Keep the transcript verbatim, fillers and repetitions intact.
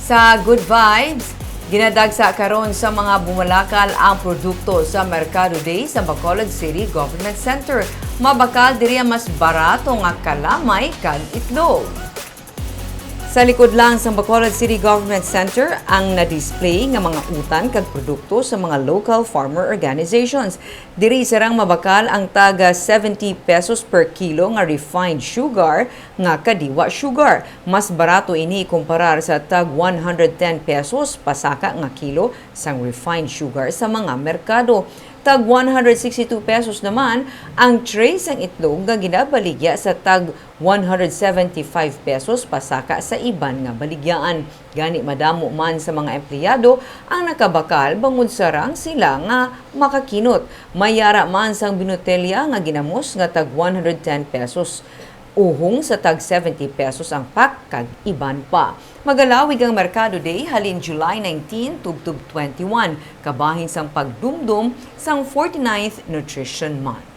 Sa Good Vibes, ginadagsa karon sa mga bumalakal ang produkto sa Mercado Day sa Bacolod City Government Center. Mabakal diri ang mas barato nga kalamay kag itlog. Sa likod lang sang Bacolod City Government Center ang na-display nga mga utan kag produkto sa mga local farmer organizations. Diri sarang mabakal ang tag seventy pesos per kilo nga refined sugar nga Kadiwa Sugar. Mas barato ini kumparar sa tag one hundred ten pesos pasaka nga kilo sang refined sugar sa mga merkado. Tag one hundred sixty-two pesos naman ang tray sang itlog nga ginabaligya sa tag one hundred seventy-five pesos pasaka sa iban nga baligyaan. Gani, madamo man sa mga empleyado ang nakabakal bangod sarang sila nga makakinot. May yara man sang binutelya nga ginamos nga tag one hundred ten pesos, uhong sa tag seventy pesos ang pack, kag iban pa. Magalawig ang Mercado Day halin July nineteen tubtob twenty-one, kabahin sang pagdumdom sang forty-ninth Nutrition Month.